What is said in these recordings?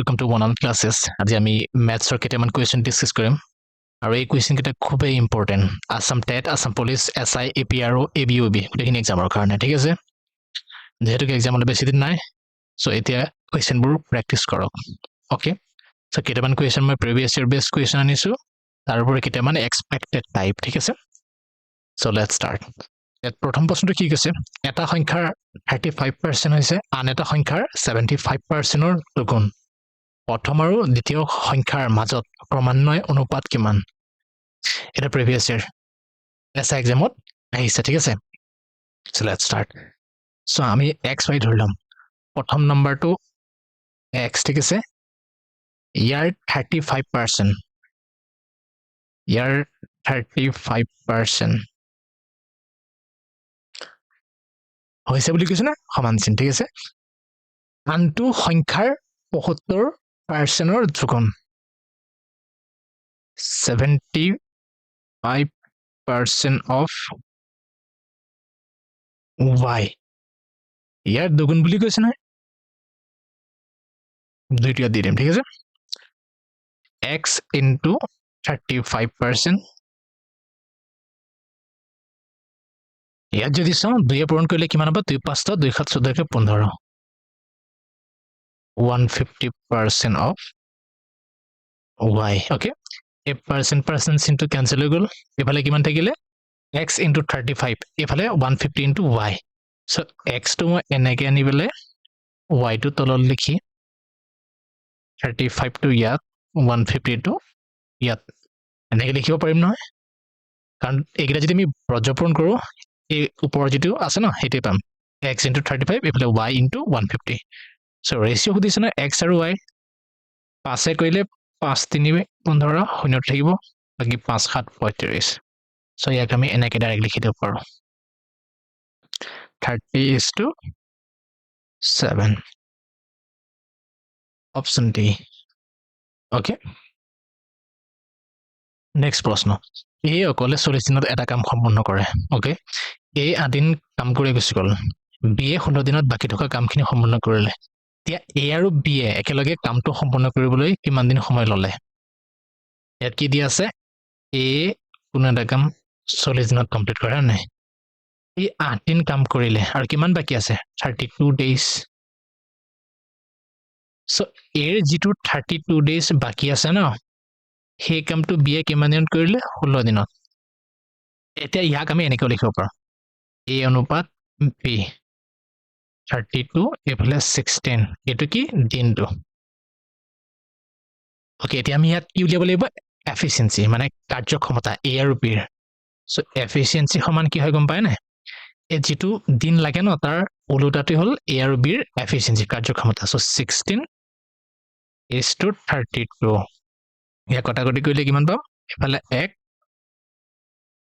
Welcome to One On Classes. আজি আমি মেথছৰ কেইটামান কুৱেশ্যন ডিছকাছ কৰিম আৰু এই কুৱেশ্যন কেইটা খুবেই important Assam TET, Assam Police, SI, AP আৰু এ বি, ইউ বি গোটেইখিনি এক্সামৰ কাৰণে, ঠিক আছে? যিহেতুকে এক্সামলৈ বেছি দিন নাই, চ' এতিয়া কুৱেশ্যনবোৰ প্ৰেক্টিছ কৰক, অ'কে? চ' কেইটামান কুৱেশ্যন মই প্ৰিভিয়াছ ইয়েৰ বেষ্ট কুৱেশ্যন আনিছোঁ, তাৰোপৰি কেইটামান এক্সপেক্টেড টাইপ, ঠিক আছে? So let's start. ইয়াত প্ৰথম প্ৰশ্নটো কি কৈছে? এটা সংখ্যাৰ 35% হৈছে আন এটা সংখ্যাৰ 75%ৰ দুগুণ। প্ৰথম আৰু দ্বিতীয় সংখ্যাৰ মাজত ক্ৰমান্বয়ে অনুপাত কিমান? এটা প্ৰিভিয়াছ ইয়েৰ এছ I এক্সামত আহিছে, ঠিক আছে? So let's start. চ' আমি এক্স, ৱাই ধৰি ল'ম। প্ৰথম নম্বৰটো এক্স, ঠিক আছে? ইয়াৰ 35%, ইয়াৰ 35% হৈছে বুলি কৈছে নে? সমান চিন, ঠিক আছে? আনটো সংখ্যাৰ 75%ৰ দুগুণ, 75% of Y. ইয়াৰ দুগুণ বুলি কৈছে নহয়? দুইটো ইয়াত দি দিম, ঠিক আছে? X into 35%। ইয়াত যদি চাওঁ, দুয়ে পূৰণ কৰিলে কিমান হ'ব? দুই পাঁচটা, দুই সাত চৈধ্য, 15, 150% of Y, okay? এই পাৰ্চেণ্ট পাৰ্চেণ্ট চিনটো কেঞ্চেল হৈ গ'ল। এইফালে কিমান থাকিলে? এক্স ইনটু 35, এইফালে 150 ইনটু ৱাই। চ' এক্সটো মই এনেকৈ আনি পেলাই ৱাইটো তলত লিখি 35টো ইয়াত, 150টো ইয়াত এনেকৈ লিখিব পাৰিম নহয়? কাৰণ এইকেইটা যদি আমি বজ্ৰপূৰণ কৰোঁ, এই ওপৰৰ যিটো আছে ন, সেইটোৱে পাম, এক্স ইনটু 35, এইফালে Y into 150। So ratio সুধিছে ন, এক্স আৰু ৱাই। পাঁচে কৰিলে পাঁচ তিনি 15, শূন্যত থাকিব, বাকী পাঁচ সাত 35। চ' ইয়াক আমি এনেকৈ ডাইৰেক্ট লিখি দিব পাৰোঁ, 30 is to 7, option D, okay? Next প্ৰশ্ন। এ অকলে 40 দিনত এটা কাম সম্পূৰ্ণ কৰে, অ'কে? এ 8 দিন কাম কৰি গুচি গ'ল। বিয়ে 16 দিনত বাকী থকা কামখিনি সম্পূৰ্ণ কৰিলে। এতিয়া এ আৰু বিয়ে একেলগে কামটো সম্পূৰ্ণ কৰিবলৈ কিমান দিন সময় ল'লে? ইয়াত কি দি আছে? এ কোনো এটা কাম 40 দিনত কমপ্লিট কৰে নাই? ই 8 দিন কাম কৰিলে আৰু কিমান বাকী আছে? 32 ডেইজ। চ' এৰ যিটো 32 ডেইজ বাকী আছে ন, সেই কামটো বিয়ে কিমান দিনত কৰিলে? 16 দিনত। এতিয়া ইয়াক আমি এনেকৈ লিখিব পাৰোঁ, এ অনুপাত বি, 32, এইফালে 16। এইটো কি? দিনটো, অ'কে? এতিয়া আমি ইয়াত কি উলিয়াব লাগিব? এফিচিয়েঞ্চি, মানে কাৰ্যক্ষমতা এ আৰু বিৰ। চ' এফিচিয়েঞ্চি সমান কি হয় গম পায় নাই? এই যিটো দিন লাগে ন, তাৰ ওলোটাটোৱে হ'ল এ আৰু বিৰ এফিচিয়েঞ্চি, কাৰ্যক্ষমতা। So 16 is to 32। ইয়াক কটাকটি কৰিলে কিমান পাম? এফালে এক,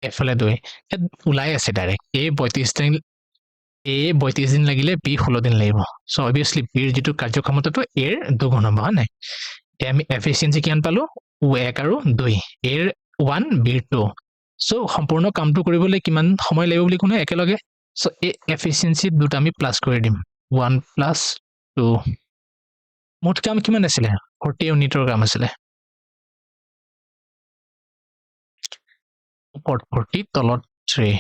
এফালে দুই। ইয়াত ওলাই আছে ডাইৰেক্ট, এ 32 দিন লাগিলে বি 16 দিন লাগিব। চ' অভিয়াছলি বিৰ যিটো কাৰ্যক্ষমতাটো এৰ দুগুণ হ'ব, হয় নাই? এতিয়া আমি এফিচিয়েঞ্চি কিমান পালো? এক আৰু দুই, এৰ ওৱান, বিৰ টু। চ' সম্পূৰ্ণ কামটো কৰিবলৈ কিমান সময় লাগিব বুলি কোনে একেলগে? চ' এই এফিচিয়েঞ্চি দুটা আমি প্লাছ কৰি দিম, ওৱান প্লাছ টু। মুঠ কাম কিমান আছিলে? 40 ইউনিটৰ কাম আছিলে। ওপৰত 40, তলত থ্ৰী।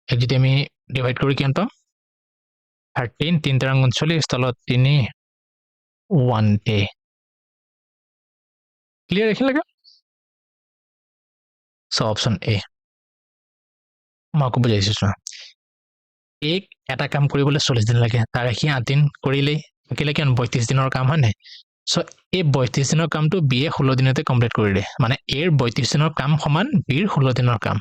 ইয়াক যদি আমি ডিভাইড কৰি কিমান পাম? 13, তিনি তেৰং 39, তলত তিনি, ওৱান ডে। ক্লিয়াৰ এইখিনিলৈকে? So' option A. মই আকৌ বুজাইছোঁ, চোৱা। এক এটা কাম কৰিবলৈ 40 দিন লাগে, তাৰে সি 8 দিন কৰিলেই, থাকিলে কিমান? 32 দিনৰ কাম, হয় নাই? চ' এই 32 দিনৰ কামটো বিয়ে 16 দিনতে কমপ্লিট কৰিলে, মানে এৰ 32 দিনৰ কাম সমান বিৰ 16 দিনৰ কাম।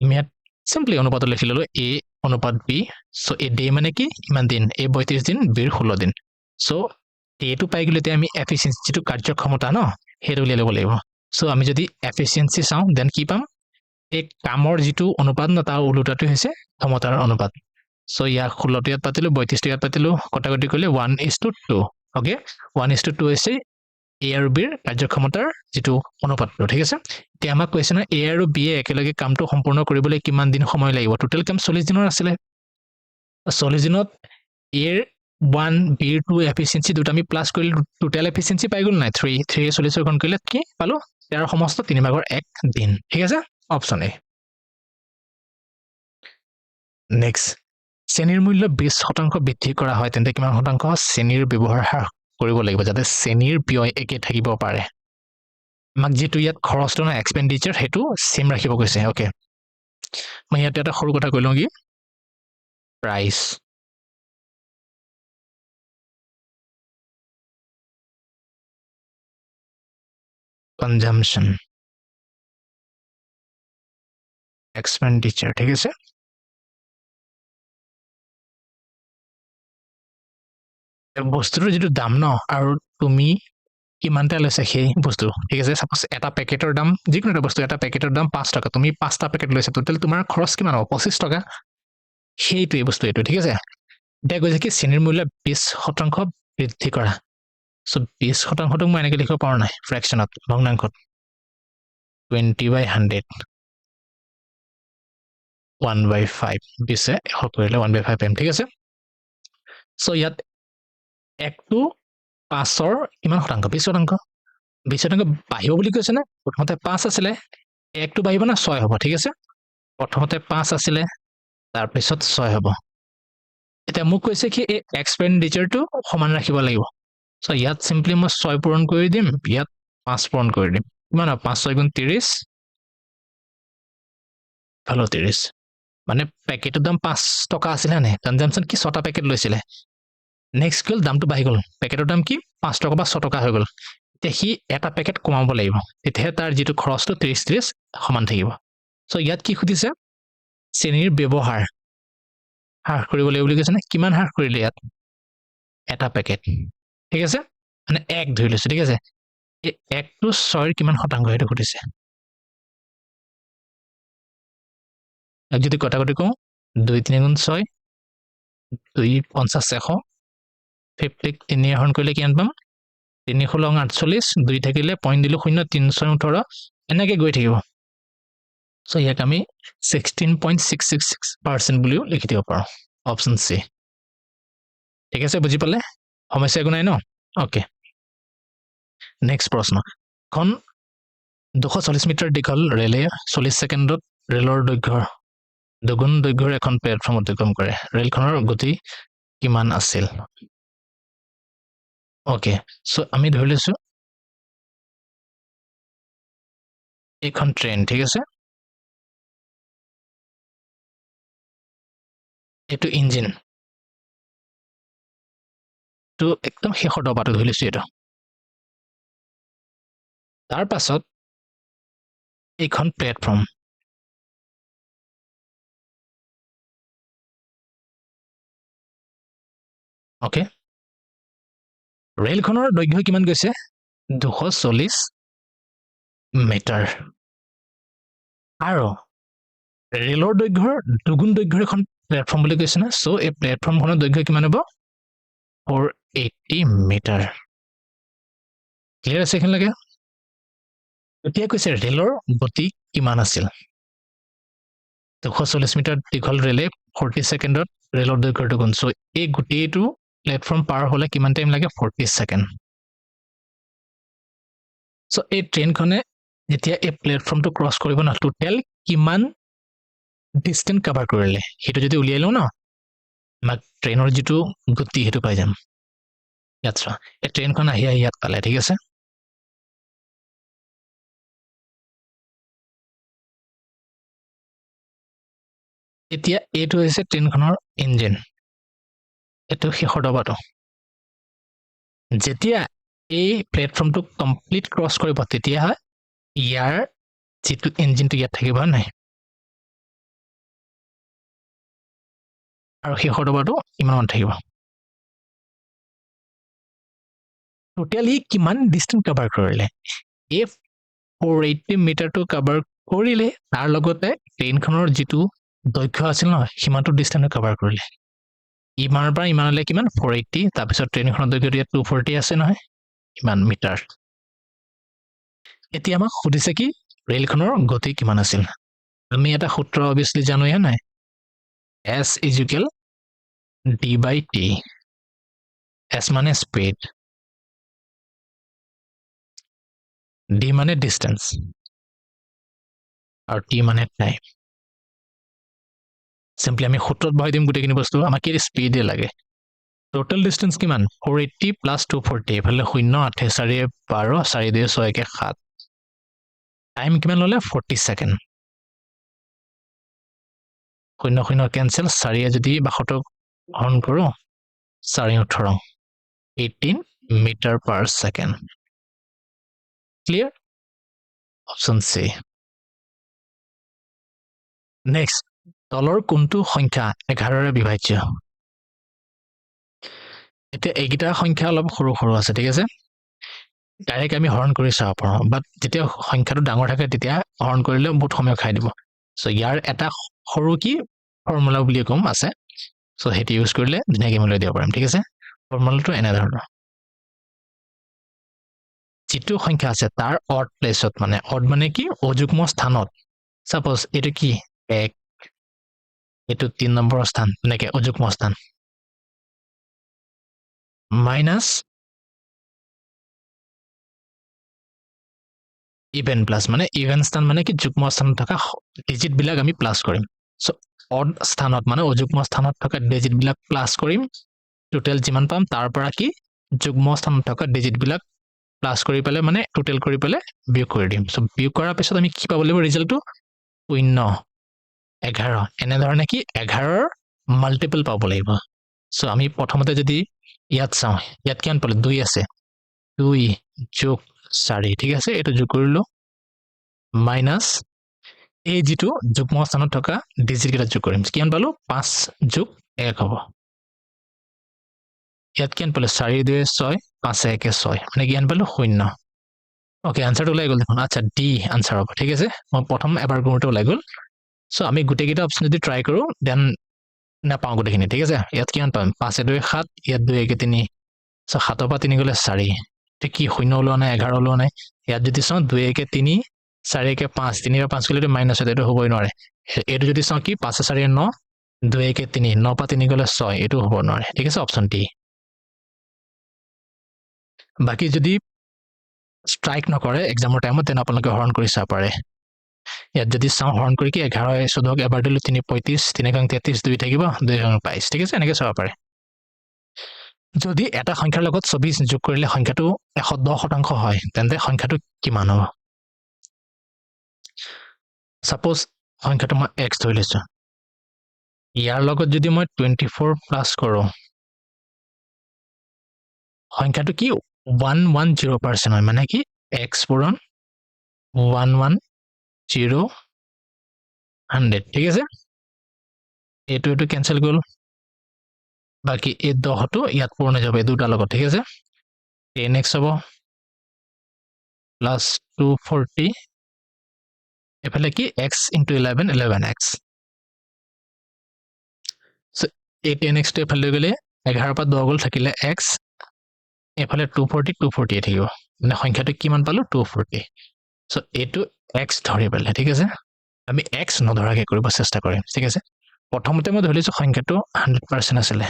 আমি ইয়াত চিম্পলি অনুপাতত লিখি ল'লো, এ অনুপাত বি। চ' এই ডে মানে কি? ইমান দিন। এ 32 দিন, বিৰ 16 দিন। চ' এটো পাই গ'লে এতিয়া আমি এফিচিয়েঞ্চি, যিটো কাৰ্যক্ষমতা ন, সেইটো উলিয়াই ল'ব লাগিব। চ' আমি যদি এফিচিয়েঞ্চি চাওঁ, then কি পাম? এই কামৰ যিটো অনুপাত ন, তাৰ ওলোটাটো হৈছে ক্ষমতাৰ অনুপাত। চ' ইয়াক 16টো ইয়াত পাতিলোঁ, 32টো ইয়াত পাতিলোঁ, কটাকটি কৰিলে 1 is to 2, okay? 1 is to 2 হৈছে এ আৰু বিৰ কাৰ্যক্ষমতাৰ যিটো অনুপাতটো, ঠিক আছে? এতিয়া আমাক কৈছে নহয়, এ আৰু বিয়ে একেলগে কামটো সম্পূৰ্ণ কৰিবলৈ কিমান দিন সময় লাগিব? টোটেল কাম 40 দিনৰ আছিলে। 40 দিনত এৰ ওৱান বিৰ টু এফিচিয়েঞ্চি দুটা আমি প্লাছ কৰিলোঁ, টোটেল এফিচিয়েঞ্চি পাই গ'ল নাই? থ্ৰী। থ্ৰী 40 গ্ৰহণ কৰিলে কি পালোঁ? 13 সমস্ত তিনি ভাগৰ এক দিন। ঠিক আছে, অপশ্যন এ। নেক্সট, চেনিৰ মূল্য 20% বৃদ্ধি কৰা হয়, তেন্তে কিমান শতাংশ চেনিৰ ব্যৱহাৰ হ্ৰাস কৰিব লাগিব যাতে চেনিৰ ব্যয় একে থাকিব পাৰে? আমাক যিটো ইয়াত খৰচটো নহয়, এক্সপেণ্ডিচাৰ, সেইটো ছেম ৰাখিব কৈছে। অ'কে, মই ইয়াতে এটা সৰু কথা কৈ লওঁ কি প্ৰাইচ কনজামশ্যন এক্সপেণ্ডিচাৰ। ঠিক আছে, বস্তুটোৰ যিটো দাম ন, আৰু তুমি কিমানটা লৈছা সেই বস্তু। ঠিক আছে, চাপ'জ এটা পেকেটৰ দাম, যিকোনো এটা বস্তু এটা পেকেটৰ দাম 5 টকা, তুমি 5টা পেকেট লৈছা, টোটেল তোমাৰ খৰচ কিমান হ'ব? 25 টকা। সেইটোৱে বস্তু এইটো। ঠিক আছে, এতিয়া কৈছে কি চেনিৰ মূল্য 20% বৃদ্ধি কৰা। চ' 20%টোক মই এনেকৈ লিখিব পাৰোঁ নাই ফ্ৰেকশ্যনত, ভগ্নাংশত? 20/100, 1/5। বিছে এশ কৰিলে 1/5 পাম। ঠিক আছে, চ' ইয়াত একটো পাঁচৰ কিমান শতাংশ? 20%। 20% বাঢ়িব বুলি কৈছে নে? প্ৰথমতে 5 আছিলে, একটো বাঢ়িব না 6 হ'ব? ঠিক আছে, প্ৰথমতে 5 আছিলে, তাৰপিছত 6 হ'ব। এতিয়া মোক কৈছে কি এই এক্সপেণ্ডিচাৰটো সমান ৰাখিব লাগিব। চ' ইয়াত চিম্পলি মই 6 পূৰণ কৰি দিম, ইয়াত 5 পূৰণ কৰি দিম। কিমান হ'ব? 5 6 গুণ 30, ইফালেও 30। মানে পেকেটৰ দাম 5 টকা আছিলে নে? কনজামশ্যন কি 6টা পেকেট লৈছিলে। নেক্সট কি হ'ল? দামটো বাঢ়ি গ'ল, পেকেটৰ দাম কি 5 টকা বা 6 টকা হৈ গ'ল। এতিয়া সি এটা পেকেট কমাব লাগিব, তেতিয়াহে তাৰ যিটো খৰচটো 30 30 সমান থাকিব। চ' ইয়াত কি সুধিছে? চেনিৰ ব্যৱহাৰ হ্ৰাস কৰিব লাগিব বুলি কৈছে নে? কিমান হ্ৰাস কৰিলে ইয়াত? এটা পেকেট। ঠিক আছে, মানে এক ধৰি লৈছো। ঠিক আছে, এই একটো 6ৰ কিমান শতাংশ সেইটো সুধিছে। ইয়াক যদি কটাকটি কওঁ, 2 3 গুণ 6, 2 50 এশ, ফিফটিক তিনি আহৰণ কৰিলে কিমান পাম? তিনি ষোল্ল 48, 2 থাকিলে পইণ্ট দিলোঁ শূন্য, তিনি ছয় 18, এনেকৈ গৈ থাকিব। চ' ইয়াক আমি 16.666% বুলিও লিখি দিব পাৰোঁ, অপশ্যন চি। ঠিক আছে, বুজি পালে? সমস্যা একো নাই ন? অ'কে, নেক্সট প্ৰশ্ন। এখন 240 মিটাৰ দীঘল ৰেলে 40 ছেকেণ্ডত ৰেলৰ দৈৰ্ঘ্যৰ দুগুণ দৈৰ্ঘ্যৰ এখন প্লেটফৰ্ম অতিক্ৰম কৰে, ৰেলখনৰ গতি কিমান আছিল? অ'কে, চ' আমি ধৰি লৈছো এইখন ট্ৰেইন। ঠিক আছে, এইটো ইঞ্জিন, এইটো একদম শেষৰ ডবাটো ধৰি লৈছো এইটো। তাৰ পাছত এইখন প্লেটফৰ্ম। অ'কে, ৰেলখনৰ দৈৰ্ঘ্য কিমান গৈছে? 240 মিটাৰ। আৰু ৰেলৰ দৈৰ্ঘ্যৰ দুগুণ দৈৰ্ঘ্যৰ এখন প্লেটফৰ্ম বুলি কৈছে না? চ' এই প্লেটফৰ্মখনৰ দৈৰ্ঘ্য কিমান হ'ব? 480 মিটাৰ। ক্লিয়াৰ আছে এইখিনিলৈকে? এতিয়া কৈছে ৰেলৰ গতি কিমান আছিল? 240 মিটাৰ দীঘল ৰেলে 40 ছেকেণ্ডত ৰেলৰ দৈৰ্ঘ্যৰ দুগুণ। চ' এই গোটেইটো প্লেটফৰ্ম পাৰ হ'লে কিমান টাইম লাগে? 40 ছেকেণ্ড। চ' এই ট্ৰেইনখনে যেতিয়া এই প্লেটফৰ্মটো ক্ৰছ কৰিব ন, টোটেল কিমান ডিষ্টেঞ্চ কাভাৰ কৰিলে সেইটো যদি উলিয়াই লওঁ ন, আমাক ট্ৰেইনৰ যিটো গতি সেইটো পাই যাম। ইয়াত চোৱা, এই ট্ৰেইনখন আহি আহি ইয়াত পালে। ঠিক আছে, এতিয়া এইটো হৈছে ট্ৰেইনখনৰ ইঞ্জিন, এইটো শেষৰ ডবাটো। যেতিয়া এই প্লেটফৰ্মটো কমপ্লিট ক্ৰছ কৰিব, তেতিয়া ইয়াৰ যিটো ইঞ্জিনটো ইয়াত থাকিব, হয় নাই? আৰু শেষৰ ডবাটো ইমানত থাকিব। টোটেলি কিমান ডিষ্টেঞ্চ কাভাৰ কৰিলে? এই 480 মিটাৰটো কাভাৰ কৰিলে, তাৰ লগতে ট্ৰেইনখনৰ যিটো দৈৰ্ঘ্য আছিল ন, সিমানটো ডিষ্টেঞ্চ কাভাৰ কৰিলে। ইমানৰ পৰা ইমানলৈ কিমান? 480। তাৰপিছত ট্ৰেইনখনৰ দৈৰ্ঘ্যটো ইয়াত 240 আছে নহয়, ইমান মিটাৰ। এতিয়া আমাক সুধিছে কি ৰেলখনৰ গতি কিমান আছিল? আমি এটা সূত্ৰ অভিয়াছলি জানোৱে নাই? S is equal D by T. S মানে স্পীড, ডি মানে ডিষ্টেঞ্চ আৰু টি মানে টাইম। চিম্পলি আমি সূত্ৰত বহাই দিম গোটেইখিনি বস্তু। আমাক কি স্পীডে লাগে। টোটেল ডিষ্টেঞ্চ কিমান? 480 প্লাছ 240, এইফালে শূন্য, আঠে চাৰিয়ে বাৰ, চাৰি দুয়ে ছয় একে সাত। টাইম কিমান ল'লে? 40 ছেকেণ্ড। শূন্য শূন্য কেঞ্চেল, চাৰিয়ে যদি 72 হৰণ কৰোঁ, চাৰি ওঠৰ, 18 metre per second. Clear? Option C. Next, তলৰ কোনটো সংখ্যা 11ৰে বিভাজ্য? এতিয়া এইকেইটা সংখ্যা অলপ সৰু সৰু আছে, ঠিক আছে? ডাইৰেক্ট আমি হৰণ কৰি চাব পাৰোঁ, বাট যেতিয়া সংখ্যাটো ডাঙৰ থাকে তেতিয়া হৰণ কৰিলে বহুত সময় খাই দিব। চ' ইয়াৰ এটা সৰু কি ফৰ্মুলা বুলি ক'ম আছে, চ' সেইটো ইউজ কৰিলে ধুনীয়াকৈ আমি উলিয়াই দিব পাৰিম, ঠিক আছে? ফৰ্মুলাটো এনেধৰণৰ, যিটো সংখ্যা আছে তাৰ অড প্লেচত, মানে অড মানে কি, অযুগ্ম স্থানত। চাপ'জ এইটো কি এক, এইটো 3 নম্বৰ স্থান, এনেকে অযুগ্ম স্থান, মাইনাছ ইভেন প্লাছ, মানে ইভেন স্থান মানে কি যুগ্ম স্থানত থকা ডিজিট বিলাক আমি প্লাছ কৰিম। চ' অড স্থানত মানে অযুগ্ম স্থানত থকা ডিজিট বিলাক প্লাছ কৰিম, টোটেল যিমান পাম তাৰ পৰা কি যুগ্ম স্থানত থকা ডিজিট বিলাক প্লাছ কৰি পেলাই মানে টোটেল কৰি পেলাই বিয়োগ কৰি দিম। চ' বিয়োগ কৰাৰ পিছত আমি কি পাব লাগিব ৰিজাল্টটো? শূন্য, 11, এনেধৰণে কি 11ৰ মাল্টিপল পাব লাগিব। চ' আমি প্ৰথমতে যদি ইয়াত চাওঁ, ইয়াত কিমান পালোঁ? 2 আছে, 2 যোগ 4, ঠিক আছে, এইটো যোগ কৰিলোঁ, মাইনাছ এই যিটো যুগ্ম স্থানত থকা ডিজিট কেইটা যোগ কৰিম, কিমান পালোঁ? 5 যোগ 1 হ'ব। ইয়াত কিমান পালোঁ? 4 2 6, 5 1 6, মানে কিমান পালোঁ? শূন্য। অ'কে, আনচাৰটো ওলাই গ'ল দেখোন। আচ্ছা, ডি আনচাৰ হ'ব, ঠিক আছে। মই প্ৰথম এবাৰ কৰোঁতে ওলাই গ'ল। চ' আমি গোটেইকেইটা অপশ্যন যদি ট্ৰাই কৰোঁ then নাপাওঁ গোটেইখিনি, ঠিক আছে। ইয়াত কিমান পাম? 5 2 7, ইয়াত 2 1 3, চ' 7ৰ পৰা 3 গ'লে 4, এতিয়া কি শূন্য ওলোৱা নাই, 11 ওলোৱা নাই। ইয়াত যদি চাওঁ 2 1 3, 4 1 5, 3 পৰা 5 গ'লে এইটো মাইনাছ হয়, এইটো হ'বই নোৱাৰে। এইটো যদি চাওঁ কি 5 4 9, 2 1 3, 9 পৰা 3 গ'লে 6, এইটো হ'ব নোৱাৰে, ঠিক আছে, অপশ্যন ডি। বাকী যদি ষ্ট্ৰাইক নকৰে এক্সামৰ টাইমত তেনে আপোনালোকে হৰণ কৰি চাব পাৰে। ইয়াত যদি চাওঁ হৰণ কৰি কি 11 14 এবাৰ দিলোঁ, 3 35, 3 একাং 33, 2 থাকিব, 2 একাং 22, ঠিক আছে, এনেকৈ চাব পাৰে। যদি এটা সংখ্যাৰ লগত 24 যোগ কৰিলে সংখ্যাটো 110% হয়, তেন্তে সংখ্যাটো কিমান হ'ব? ছাপ'জ সংখ্যাটো মই এক্স ধৰি লৈছোঁ, ইয়াৰ লগত যদি মই 24 প্লাছ কৰোঁ, সংখ্যাটো কি 110% হয়, মানে কি এক্স পূৰণ 1 1 0 100, ঠিক আছে। এইটো এইটো কেঞ্চেল গ'ল, বাকী এই 10টো ইয়াত পূৰণ হৈ যাব এই দুটাৰ লগত, ঠিক আছে। 10 এক্স হ'ব প্লাছ 240, এইফালে কি x into 11, 11 x. এই 10 এক্সটো এইফালে লৈ গ'লে 11ৰ পৰা 10 গ'ল, থাকিলে এক্স, এইফালে 240, 240 থাকিব, মানে সংখ্যাটো কিমান পালোঁ? 240। চ' এইটো এক্স ধৰি পেলাই, ঠিক আছে, আমি এক্স নধৰাকৈ কৰিব চেষ্টা কৰিম, ঠিক আছে। প্ৰথমতে মই ধৰিছোঁ সংখ্যাটো 100% আছিলে,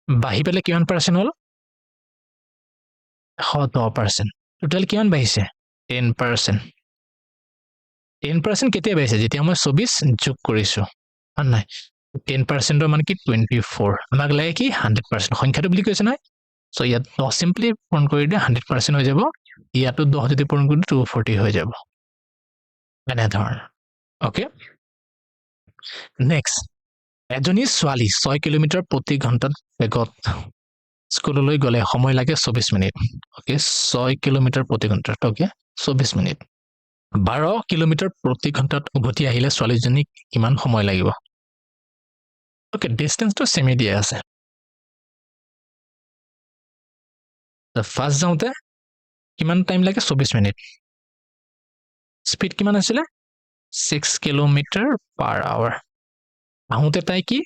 বাঢ়ি পেলাই কিমান পাৰ্চেণ্ট হ'ল? 110%। টোটেল কিমান বাঢ়িছে? 10%। 10% কেতিয়া বাঢ়িছে? যেতিয়া মই 24 যোগ কৰিছোঁ, হয় নাই? 10%ৰ মানে কি 24। আমাক লাগে কি 100%, সংখ্যাটো বুলি কৈছে নহয়। চ' ইয়াত 10 চিম্পলি পূৰণ কৰি দিয়ে 100% হৈ যাব, ইয়াতো 10 যদি পূৰণ কৰি দিওঁ 240 হৈ যাব, এনেধৰণৰ। অ'কে, নেক্সট, এজনী ছোৱালী 6 কিলোমিটাৰ প্ৰতি ঘণ্টাত বেগত স্কুললৈ গ'লে সময় লাগে 24 মিনিট। অ'কে, 6 কিলোমিটাৰ প্ৰতি ঘণ্টাত, অ'কে, 24 মিনিট। 12 কিলোমিটাৰ প্ৰতি ঘণ্টাত উভতি আহিলে ছোৱালীজনীক কিমান সময় লাগিব? অ'কে, ডিষ্টেঞ্চটো চেমি দিয়া আছে। ফাৰ্ষ্ট যাওঁতে কিমান টাইম লাগে? 24 মিনিট। স্পীড কিমান আছিলে? 6 কিলোমিটাৰ পাৰ আৱাৰ। আহোঁতে তাই কি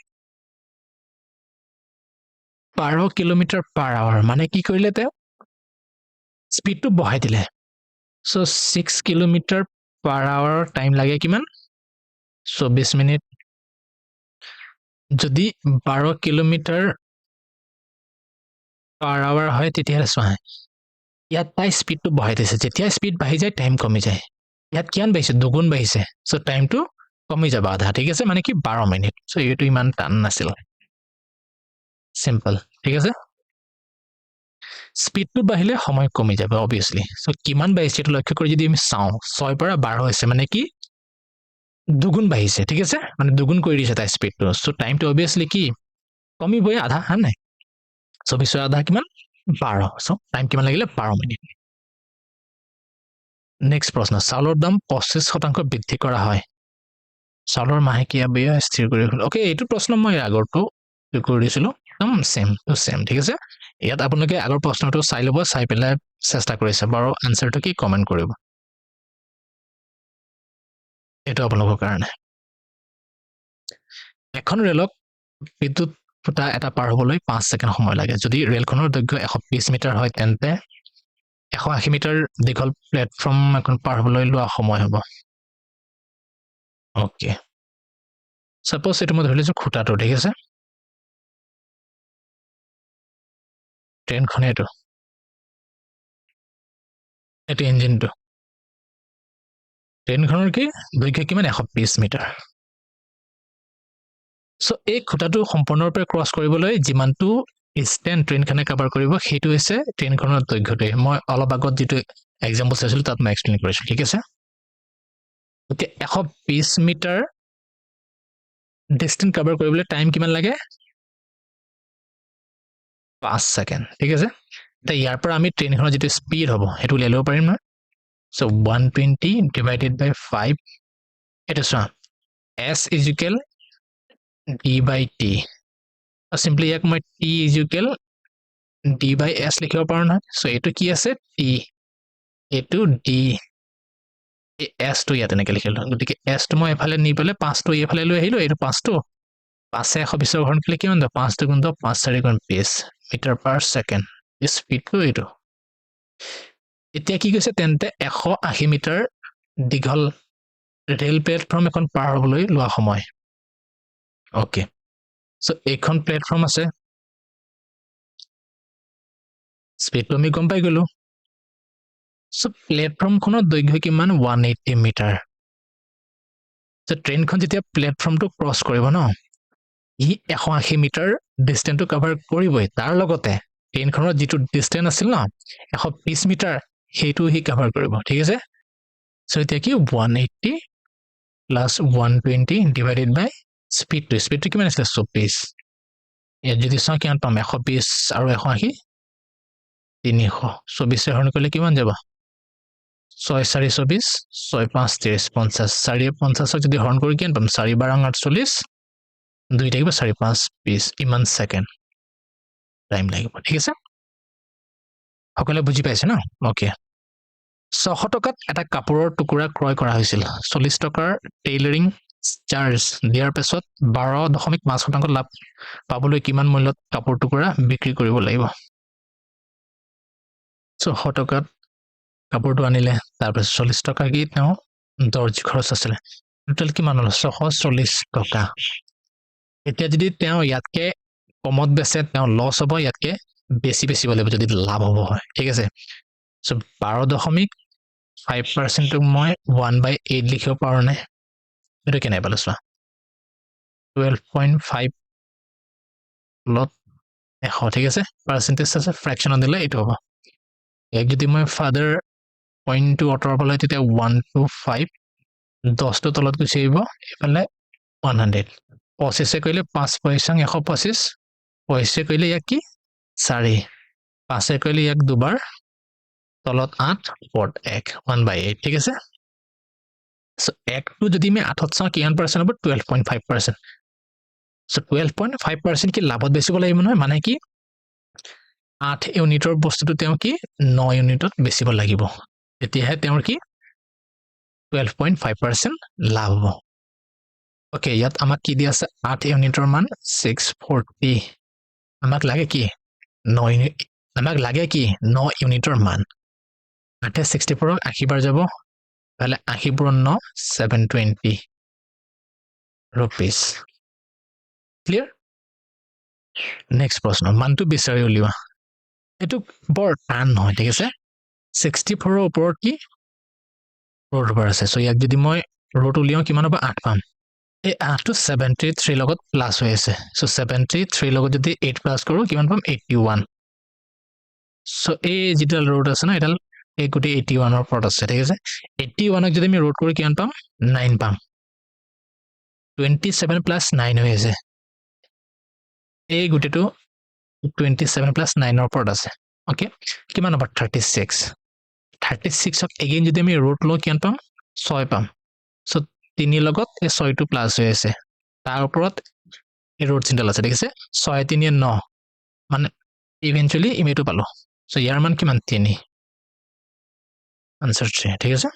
12 কিলোমিটাৰ পাৰ আৱাৰ, মানে কি কৰিলে তেওঁ স্পীডটো বঢ়াই দিলে। চ' 6 কিলোমিটাৰ পাৰ আৱাৰৰ টাইম লাগে কিমান? 24 মিনিট। যদি 12 কিলোমিটাৰ পাৰ আৱাৰ হয়, তেতিয়াহ'লে চোৱা, ইয়াত তাই স্পীডটো বঢ়াই দিছে। যেতিয়া স্পীড বাঢ়ি যায়, টাইম কমি যায়। ইয়াত কিমান বাঢ়িছে? দুগুণ বাঢ়িছে। চ' টাইমটো কমি যাব আধা, ঠিক আছে? মানে কি 12 মিনিট। চ' এইটো ইমান টান নাছিল, চিম্পল, ঠিক আছে? স্পীডটো বাঢ়িলে সময় কমি যাব অভিয়াছলি। চ' কিমান বাঢ়িছে এইটো লক্ষ্য কৰি যদি আমি চাওঁ, 6ৰ পৰা 12 হৈছে, মানে কি দুগুণ বাঢ়িছে, ঠিক আছে? মানে দুগুণ কৰি দিছে তাই স্পীডটো। চ' টাইমটো অভিয়াছলি কি কমিবই আধা, হয় নাই? 24ৰ আধা কিমান? 12। চ' টাইম কিমান লাগিলে? 12 মিনিট। নেক্সট প্ৰশ্ন, চাউলৰ দাম 25% বৃদ্ধি কৰা হয়। চাউলৰ মাহেকীয়া ব্যয় স্থিৰ কৰি। অ'কে, এইটো প্ৰশ্ন মই আগৰটো কৰি দিছিলোঁ, একদম ছেম টু ছেম, ঠিক আছে? ইয়াত আপোনালোকে আগৰ প্ৰশ্নটো চাই ল'ব, চাই পেলাই চেষ্টা কৰি চাব আৰু আনচাৰটো কি কমেণ্ট কৰিব। এইটো আপোনালোকৰ কাৰণে। এখন ৰেলক বিদ্যুৎ খুঁটা এটা পাৰ হ'বলৈ 5 ছেকেণ্ড সময় লাগে। যদি ৰেলখনৰ দৈৰ্ঘ্য 120 মিটাৰ হয়, তেন্তে 180 মিটাৰ দীঘল প্লেটফৰ্ম এখন পাৰ হ'বলৈ লোৱা সময় হ'ব। অ'কে, ছাপ'জ এইটো মই ধৰি লৈছোঁ খুঁটাটো, ঠিক আছে? ট্ৰেইনখনে এইটো, এইটো ইঞ্জিনটো। ট্ৰেইনখনৰ কি দৈৰ্ঘ্য কিমান? 120 মিটাৰ। চ' এই খুঁটাটো সম্পূৰ্ণৰূপে ক্ৰছ কৰিবলৈ যিমানটো ডিষ্টেঞ্চ ট্ৰেইনখনে কাভাৰ কৰিব, সেইটো হৈছে ট্ৰেইনখনৰ দৈৰ্ঘ্যটোৱে। মই অলপ আগত যিটো এক্সাম্পল চাইছিলোঁ, তাত মই এক্সপ্লেইন কৰিছোঁ, ঠিক আছে? এতিয়া 120 মিটাৰ ডিষ্টেঞ্চ কাভাৰ কৰিবলৈ টাইম কিমান লাগে? 5 ছেকেণ্ড, ঠিক আছে? এতিয়া ইয়াৰ পৰা আমি ট্ৰেইনখনৰ যিটো স্পীড হ'ব, সেইটো উলিয়াই ল'ব পাৰিম নহয়? So 120 divided by 5। এইটো চোৱা, S is equal D by T। Simply ইয়াক মই T is equal D by S লিখিব পাৰোঁ নহয়? চ' এইটো কি আছে? টি। এইটো ডি, এই এছটো ইয়াত এনেকৈ লিখিলোঁ। গতিকে এছটো মই এফালে নি পেলাই পাঁচটো এইফালে লৈ আহিলোঁ। এইটো পাঁচটো, পাঁচে 120ৰ হৰণ কৰিলে কিমান যাব? পাঁচ দুগুণ 10, পাঁচ চাৰি গুণ 20 মিটাৰ পাৰ ছেকেণ্ড স্পীডটো এইটো। এতিয়া কি কৈছে? তেন্তে 180 মিটাৰ দীঘল ৰেল প্লেটফৰ্ম এখন পাৰ হ'বলৈ লোৱা সময়। অ'কে, চ' এইখন প্লেটফৰ্ম আছে, স্পীডটো আমি গম পাই গ'লো। চ' প্লেটফৰ্মখনৰ দৈৰ্ঘ্য কিমান? 180 মিটাৰ। চ' ট্ৰেইনখন যেতিয়া প্লেটফৰ্মটো ক্ৰছ কৰিব ন, ই 180 মিটাৰ ডিষ্টেঞ্চটো কাভাৰ কৰিবই। তাৰ লগতে ট্ৰেইনখনৰ যিটো ডিষ্টেঞ্চ আছিল ন, 120 মিটাৰ, সেইটো সি কাভাৰ কৰিব, ঠিক আছে? চ' এতিয়া কি 180 plus 120 divided by স্পীডটো। স্পীডটো কিমান আছিলে? 24। ইয়াত যদি চাওঁ কিমান পাম? 120 আৰু 180, 300। 24ৰে হৰণ কৰিলে কিমান যাব? ছয় চাৰি 24, ছয় পাঁচ 30, 50। চাৰিয়ে 50ক যদি হৰণ কৰি কিমান পাম? চাৰি বাৰ 48, দুই থাকিব, চাৰি পাঁচ 20। ইমান ছেকেণ্ড টাইম লাগিব, ঠিক আছে? সকলোৱে বুজি পাইছে ন? অ'কে। 600 টকাত এটা কাপোৰৰ টুকুৰা ক্ৰয় কৰা হৈছিল। 40 টকাৰ টেইলাৰিং চাৰ্জ দিয়াৰ পিছত 12.5% লাভ পাবলৈ কিমান মূল্যত কাপোৰ টুকুৰা বিক্ৰী কৰিব লাগিব? 600 টকাত কাপোৰটো আনিলে, তাৰপিছত 40 টকা কি তেওঁ দৰ্জী খৰচ আছিলে। টোটেল কিমান হ'ল? 640 টকা। এতিয়া যদি তেওঁ ইয়াতকে কমত বেচে, তেওঁ লছ হ'ব। ইয়াতকে বেছি বেচিব লাগিব যদি লাভ হ'ব হয়, ঠিক আছে? চ' 12.5%টোক মই 1/8 লিখিব পাৰোঁ নে? এইটো কেনেকৈ পালোঁ চোৱা। 12.5 লগত 100, ঠিক আছে? পাৰ্চেণ্টেজ আছে, ফ্ৰেকশ্যনত দিলে এইটো হ'ব। ইয়াক যদি মই ফাৰ্ডাৰ পইণ্টটো আঁতৰাব লাগে, তেতিয়া 1 2 5, 10টো তলত গুচি আহিব, এইফালে 100। 25ে কৰিলে পাঁচ পঁচিছ 125। 25ে কৰিলে ইয়াক কি চাৰি, পাঁচে কৰিলে ইয়াক দুবাৰ, তলত আঠ, ওপৰত এক, 1/8, ঠিক আছে? চ' একটো যদি আমি আঠত চাওঁ, কিমান পাৰ্চেণ্ট হ'ব? 12.5%। So 12.5% কি লাভত বেচিব লাগিব নহয়? মানে কি 8 ইউনিটৰ বস্তুটো তেওঁ কি 9 ইউনিটত বেচিব লাগিব, তেতিয়াহে তেওঁৰ কি 12.5% লাভ হ'ব। অ'কে, ইয়াত আমাক কি দি আছে? 8 ইউনিটৰ মান 640। আমাক লাগে কি 9 ইউনিট। আমাক লাগে কি 9 ইউনিটৰ মান। আঠে 64ক 80 বাৰ যাব, তাহলে 80 পূৰণ ন, 720 rupees. Clear? Next প্ৰশ্ন, মানটো বিচাৰি উলিওৱা। এইটো বৰ টান নহয়, ঠিক আছে। 64ৰ ওপৰত কি ৰোট অভাৰ আছে। চ' ইয়াক যদি মই ৰোট উলিয়াওঁ কিমান হ'ব, 8 পাম। এই 8টো 73 লগত প্লাছ হৈ আছে। চ' 73 লগত যদি 8 প্লাছ কৰোঁ কিমান পাম, 81। চ' এই যিডাল ৰোট আছে ন, এডাল এই গোটেই 81ৰ ওপৰত আছে, ঠিক আছে। 81ক যদি আমি ৰোট কৰোঁ কিমান পাম, 9 পাম। 27 প্লাছ 9 হৈ আছে, এই গোটেইটো 27 প্লাছ 9ৰ ওপৰত আছে। অ'কে, কিমান হ'ব, 36। 36ক এগেইন যদি আমি ৰোট লওঁ কিমান পাম, 6 পাম। চ' 3 লগত এই 6টো প্লাছ হৈ আছে, তাৰ ওপৰত এই ৰোট চিনডাল আছে, ঠিক আছে। 6 3 9, মানে ইভেঞ্চুৱেলি ইমেটো পালোঁ। চ' ইয়াৰ মান কিমান, 3, আনচাৰ 3, ঠিক আছে।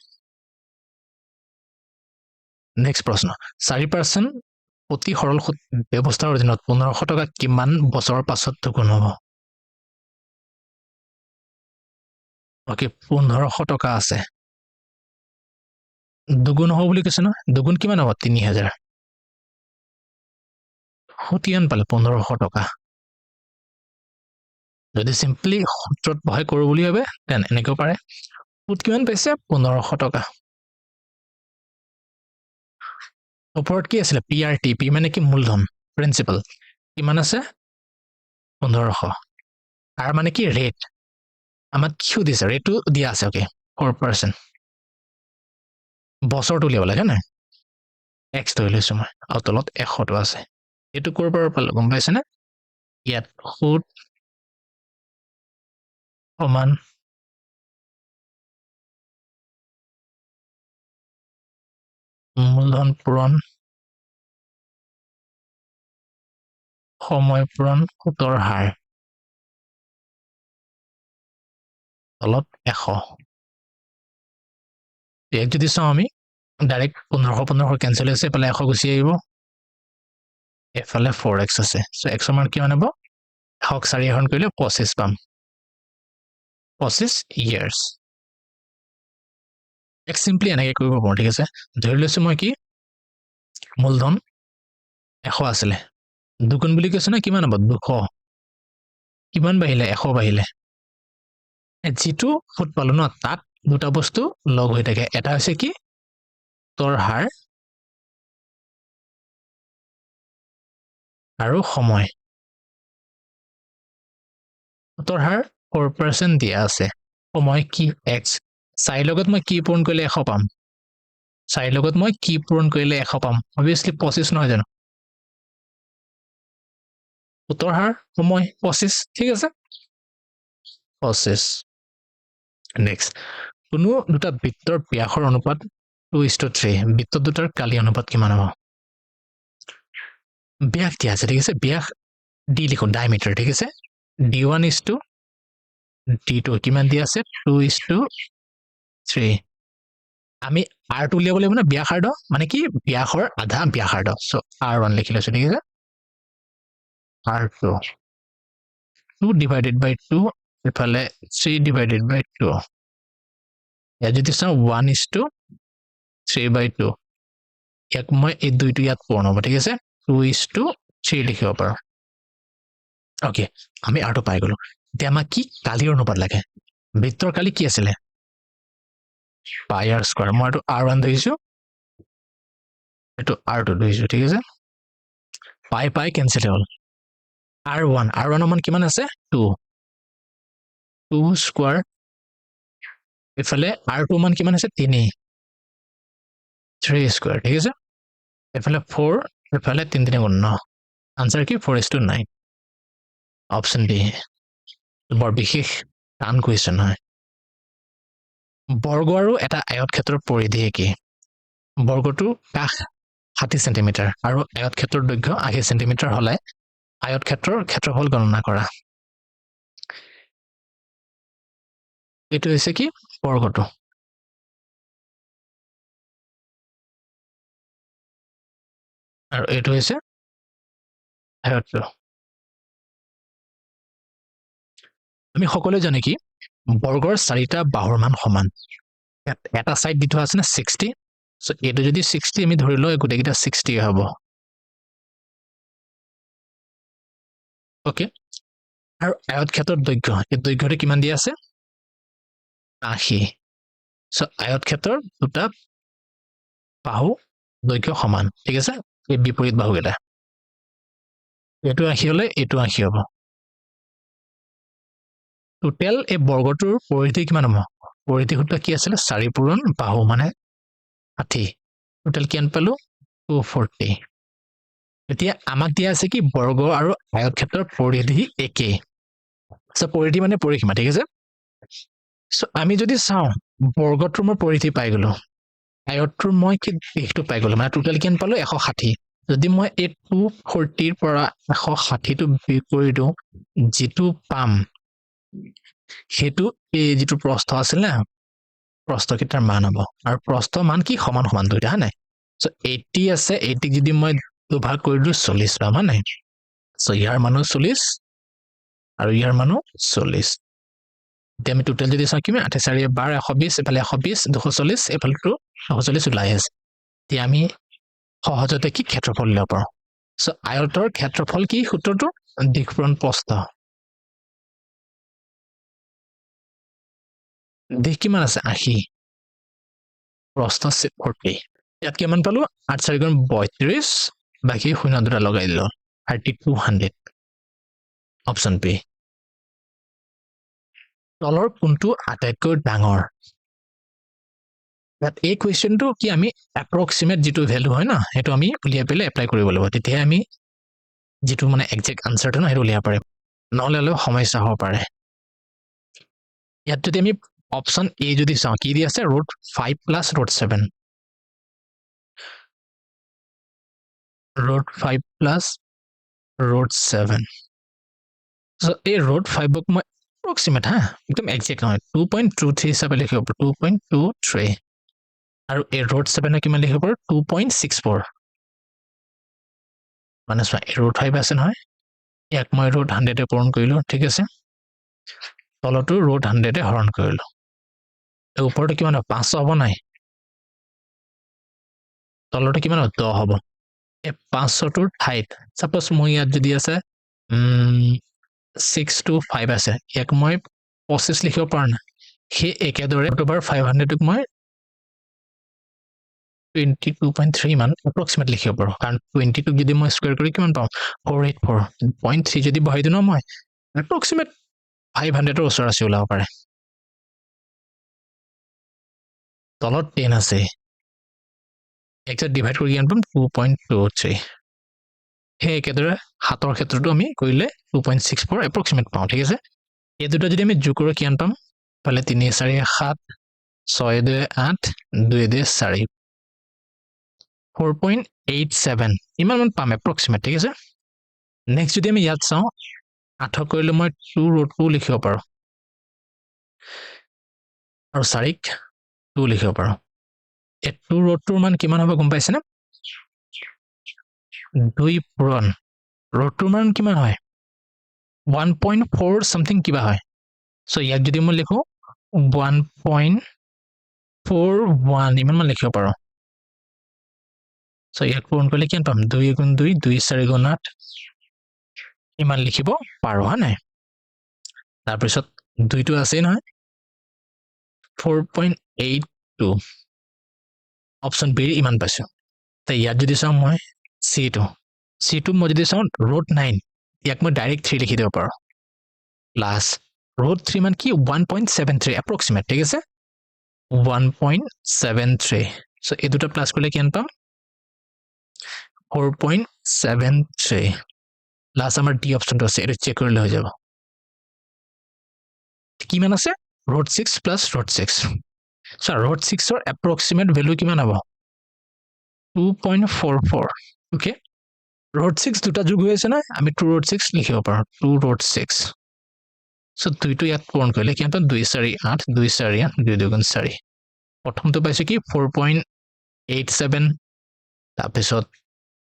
নেক্সট প্ৰশ্ন, 4% অতি সৰল সুদ ব্যৱস্থাৰ অধীনত 1500 টকা কিমান বছৰৰ পাছত দুগুণ হ'ব? অ'কে, 1500 টকা আছে, দুগুণ হ'ব বুলি কৈছে ন, দুগুণ কিমান হ'ব, 3000। সুদ কিমান পালে, 1500 টকা। যদি চিম্পলি সূত্ৰত বহাই কৰোঁ বুলি ভাবে তেন এনেকেও পাৰে। সুদ কিমান পাইছে, 1500 টকা। ওপৰত কি আছিলে, পি আৰ টি, পি মানে কি, মূলধন, প্ৰিন্সিপাল কিমান আছে, 1500। আৰ মানে কি, ৰেট, আমাক কি সুধিছে, ৰেটটো দিয়া আছে। অ'কে, 4%। বছৰটো উলিয়াব লাগে নাই, এক্স ধৰি লৈছোঁ মই, আৰু তলত 100টো আছে। এইটো ক'ৰ পৰা পালোঁ গম পাইছেনে? ইয়াত সুদ সমান মূলধন পূৰণ সময় পূৰণ সুতৰ হাৰ, তলত 100। ইয়াক যদি চাওঁ আমি ডাইৰেক্ট 1500 1500 কেঞ্চেল হৈছে, এইফালে 100 গুচি আহিব, এইফালে ফ'ৰ এক্স আছে। চ' এক্সৰ মান কিমান হ'ব, 100ক 4 হৰণ কৰিলে 25 পাম, 25 ইয়াৰ্ছ। এক চিম্পলি এনেকৈ কৰিব পাৰোঁ, ঠিক আছে। ধৰি লৈছোঁ মই কি, মূলধন 100 আছিলে, দুগুণ বুলি কৈছে ন, কিমান হ'ব, 200। কিমান বাঢ়িলে, 100 বাঢ়িলে। যিটো সুদ পালোঁ ন, তাত দুটা বস্তু লগ হৈ থাকে, এটা হৈছে কি, সুতৰ হাৰ আৰু সময়। সুতৰ হাৰ 4% দিয়া আছে, সময় কি, এক্স। চাৰিৰ লগত মই কি পূৰণ কৰিলে 100 পাম, চাৰিৰ লগত মই কি পূৰণ কৰিলে 100 পাম, অভিয়াছলি 25 নহয় জানো। সুতৰ হাৰ সময় 25, ঠিক আছে, 25। নেক্সট, কোনো দুটা বৃত্তৰ ব্যাসৰ অনুপাত 2:3, বৃত্ত দুটাৰ কালি অনুপাত কিমান হ'ব? ব্যাস দিয়া আছে, ঠিক আছে, ব্যাস ডি লিখো, ডায়মিটাৰ, ঠিক আছে। D one is to D two কিমান দিয়া আছে, 2:3। আমি আৰটো উলিয়াব লাগিব ন, ব্যাসাৰ্ধ মানে কি, ব্যাসৰ আধা ব্যাসাৰ্ধ। চ' আৰ ওৱান লিখি লৈছো, ঠিক আছে। R two, two divided by two, এইফালে থ্ৰী ডিভাইডেড বাই টু। ইয়াত যদি চাওঁ one is to three by two, ইয়াক মই এই দুইটো ইয়াত পূৰণ হ'ব, ঠিক আছে। টু is two three লিখিব পাৰোঁ। অ'কে, আমি আৰটো পাই গ'লো। এতিয়া আমাক কি কালিৰ অনুপাত লাগে, বৃত্তৰ কালি কি আছিলে, পাই আৰ স্কোৱাৰ। মই এইটো আৰ ওৱান ধৰিছোঁ, এইটো আৰ টু ধৰিছোঁ, ঠিক আছে। পাই পাই কেঞ্চেল হ'ল। আৰ ওৱান, আৰ ওৱানৰ মান কিমান আছে, টু, টু স্কোৱাৰ। এইফালে আৰ টু মান কিমান আছে, 3, থ্ৰী স্কোৱাৰ, ঠিক আছে। এইফালে ফ'ৰ, এইফালে তিনি তিনি গুণ ন। আনচাৰ কি, four is to nine, option D. বৰ বিশেষ টান কুৱেশ্যন নহয়। বৰ্গ আৰু এটা আয়তক্ষেত্ৰৰ পৰিধি একে। বৰ্গটোৰ কাষ 60 চেণ্টিমিটাৰ আৰু আয়তক্ষেত্ৰৰ দৈৰ্ঘ্য 80 চেণ্টিমিটাৰ হ'লে আয়তক্ষেত্ৰৰ ক্ষেত্ৰফল গণনা কৰা। এইটো হৈছে কি, বৰ্গটো। আৰু এইটো হৈছে আয়তটো। আমি সকলোৱে জানো কি বৰ্গৰ চাৰিটা বাহুৰ মান সমান। ইয়াত এটা চাইড দি থোৱা আছে নে 60, চ' এইটো যদি 60 আমি ধৰি লওঁ, গোটেইকেইটা 60 হ'ব। অ'কে, আৰু আয়তক্ষেত্ৰৰ দৈৰ্ঘ্য, এই দৈৰ্ঘ্যটো কিমান দিয়া আছে? 80। চ' আয়তক্ষেত্ৰৰ দুটা বাহু দৈৰ্ঘ্য সমান, ঠিক আছে? এই বিপৰীত বাহুকেইটা, এইটো 80 হ'লে এইটো 80 হ'ব। টোটেল এই বৰ্গটোৰ পৰিধি কিমান হ'ব? পৰিধি সূত্ৰ কি আছিলে? চাৰি পূৰণ বাহু, মানে 60। টোটেল কিমান পালো? 240। এতিয়া আমাক দিয়া আছে কি? বৰ্গ আৰু আয়তক্ষেত্ৰৰ পৰিধি একেই। চ' পৰিধি মানে পৰিসীমা, ঠিক আছে? চ' আমি যদি চাওঁ, বৰ্গটোৰ মই পৰিধি পাই গলো, আয়তটোৰ মই কি দীঘটো পাই গলো, মানে টোটেল কিমান পালো? 160। যদি মই এই 240ৰ পৰা 160টো বিয়োগ কৰি দিওঁ, যিটো পাম সেইটো এই যিটো প্ৰস্থ আছিল না, প্ৰস্থকেইটাৰ মান হ'ব। আৰু প্ৰস্থ মান কি? সমান সমান দুইটা, হয় নাই? চ' 80 আছে, 80ক যদি মই দুভাগ কৰি দিওঁ, 40 পাম, হয় নাই? চ' ইয়াৰ মানো 40 আৰু ইয়াৰ মানো 40। এতিয়া আমি টোটেল যদি চাওঁ কিমান? আঠে চাৰি বাৰ, 120, এইফালে 120, 240, এইফালেতো 240 ওলাই আছে। এতিয়া আমি সহজতে কি ক্ষেত্ৰফল উলিয়াব পাৰোঁ। চ' আয়তৰ ক্ষেত্ৰফল কি সূত্ৰটো? দীঘ পূৰণ প্ৰস্থ। দীঘ কিমান আছে? 80, প্ৰস্থ 40। ইয়াত কিমান পালো? আঠ চাৰি গুণ 32, বাকী শূন্য দুটা লগাই দিলো, 3200, অপশ্যন বি। তলৰ কোনটো আটাইতকৈ ডাঙৰ? ইয়াত এই কুৱেশ্যনটো কি, আমি এপ্ৰক্সিমেট যিটো ভেলু হয় ন, সেইটো আমি উলিয়াই পেলাই এপ্লাই কৰিব লাগিব। তেতিয়াহে আমি যিটো মানে একজেক্ট আনচাৰটো ন, সেইটো উলিয়াব পাৰিম, নহ'লে অলপ সমস্যা হ'ব পাৰে। ইয়াত যদি আমি অপশ্যন এ যদি চাওঁ, কি দি আছে? Root five plus root seven, root five plus root seven. এই ৰুট ফাইভক মই এপ্ৰক্সিমেট, হা, একদম একজেক্ট নহয়, 2.23 হিচাপে লিখিব পাৰোঁ, 2.23। আৰু এই ৰুট ছেভেনক কিমান লিখিব পাৰোঁ? 2.64। মানে চোৱা, এই ৰুট ফাইভ আছে নহয়, ইয়াক মই ৰুট হাণ্ড্ৰেডে পূৰণ কৰিলোঁ, ঠিক আছে? তলতো ৰুট হাণ্ড্ৰেডে হৰণ কৰিলোঁ। এই ওপৰটো কিমান হ'ব? 500 হ'ব নাই? তলটো কিমান হ'ব? 10 হ'ব। এই 500টোৰ ঠাইত চাপ'জ মোৰ ইয়াত যদি আছে 625 আছে, ইয়াক মই 25 লিখিব পাৰোঁ নাই? সেই একেদৰে অক্টোবাৰ 500টোক মই 22.3 মান এপ্ৰক্সিমেট লিখিব পাৰোঁ। কাৰণ 22ক যদি মই স্কুৱেৰ কৰি কিমান পাওঁ? 484.3। যদি বহাই দিওঁ ন, মই এপ্ৰক্সিমেট 500ৰ ওচৰা ওচৰি ওলাব পাৰে। তলত 10 আছে, একজাক্ট ডিভাইড কৰি কিমান পাম? 2.23। সেই একেদৰে সাতৰ ক্ষেত্ৰতো আমি কৰিলে 2.64 এপ্ৰক্সিমেট পাওঁ, ঠিক আছে? এই দুটা যদি আমি যোগ কৰোঁ কিমান পাম? ইফালে তিনি চাৰি সাত, ছয় দুই আঠ, দুই দুই চাৰি, 4.87 ইমানমান পাম এপ্ৰক্সিমেট, ঠিক আছে? নেক্সট যদি আমি ইয়াত চাওঁ, আঠক কৰিলে মই টু ৰুট টু লিখিব পাৰোঁ আৰু চাৰিক টু লিখিব পাৰোঁ। এই টু ৰুট টুৰ মান কিমান হ'ব গম পাইছেনে? দুই পূৰণ ৰুট টুৰ মান কিমান হয়? 1.4 চামথিং কিবা হয়। চ' ইয়াক যদি মই লিখোঁ 1.41 ইমানমান লিখিব পাৰোঁ। চ' ইয়াক পূৰণ কৰিলে কিমান পাম? দুই গুণ দুই, দুই চাৰি গুণ আঠ, ইমান লিখিব পাৰোঁ, হয় নাই? তাৰপিছত দুইটো আছেই নহয়, 4.82, অপশ্যন বিৰ ইমান পাইছোঁ। ইয়াত যদি চাওঁ মই চিটো, চিটো মই যদি চাওঁ ৰুট নাইন, ইয়াক মই ডাইৰেক্ট থ্ৰী লিখি দিব পাৰোঁ, প্লাছ ৰুট থ্ৰী মান কি? 1.73 এপ্ৰক্সিমেট, ঠিক আছে? 1.73। চ' এই দুটা প্লাছ কৰিলে কিমান পাম? 4.73। লাষ্ট আমাৰ ডি অপশ্যনটো আছে, এইটো চেক কৰিলে হৈ যাব। কিমান আছে? Root six plus root six. চ' ৰুট ছিক্সৰ এপ্ৰক্সিমেট ভেলু কিমান হ'ব? 2.44। অ'কে, ৰুট ছিক্স দুটা যোগ হৈ আছে নহয়, আমি টু ৰুট ছিক্স লিখিব পাৰোঁ, টু ৰুট ছিক্স। চ' দুইটো ইয়াত পূৰণ কৰিলে কিমান পাম? দুই চাৰি আঠ, দুই চাৰি আঠ, দুই দুগুণ চাৰি। প্ৰথমটো পাইছোঁ কি? 4.87। তাৰপিছত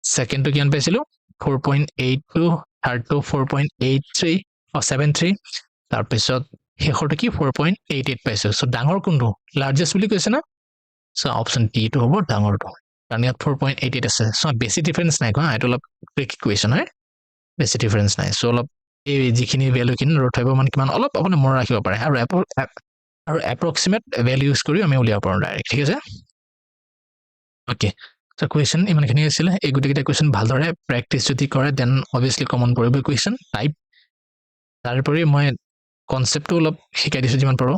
ছেকেণ্ডটো কিমান পাইছিলোঁ? 4.82। থাৰ্ডটো 4.83, অঁ 73। তাৰপিছত শেষৰটো কি? 4.88 পাইছোঁ। চ' ডাঙৰ কোনটো? লাৰ্জেষ্ট বুলি কৈছে না? চ' অপশ্যন ডিটো হ'ব ডাঙৰটো, কাৰণ ইয়াত 4.88 আছে। চ' বেছি ডিফাৰেঞ্চ নাই কোৱা, এইটো অলপ ট্ৰিক কুৱেশ্যন হয়, বেছি ডিফাৰেঞ্চ নাই। চ' অলপ এই যিখিনি ভেলুখিনি, ৰুট 5ৰ মান কিমান, অলপ আপুনি মনত ৰাখিব পাৰে আৰু এপ্ৰক্সিমেট ভেলু ইউজ কৰি আমি উলিয়াব পাৰোঁ ডাইৰেক্ট, ঠিক আছে? অ'কে, চ' কুৱেশ্যন ইমানখিনি আছিলে। এই গোটেইকেইটা কুৱেশ্যন ভালদৰে প্ৰেক্টিচ যদি কৰে, then obviously common পৰিব কুৱেশ্যন টাইপ। তাৰোপৰি মই কনচেপ্টটো অলপ শিকাই দিছোঁ যিমান পাৰোঁ।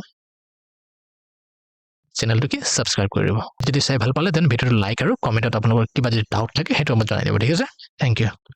চেনেলটো কি ছাবস্ক্ৰাইব কৰি দিব। যদি চাই ভাল পালে, then ভিডিঅ'টো লাইক আৰু কমেণ্টত আপোনালোকৰ কিবা যদি ডাউট থাকে, সেইটো আমাক জনাই দিব, ঠিক আছে? Thank you.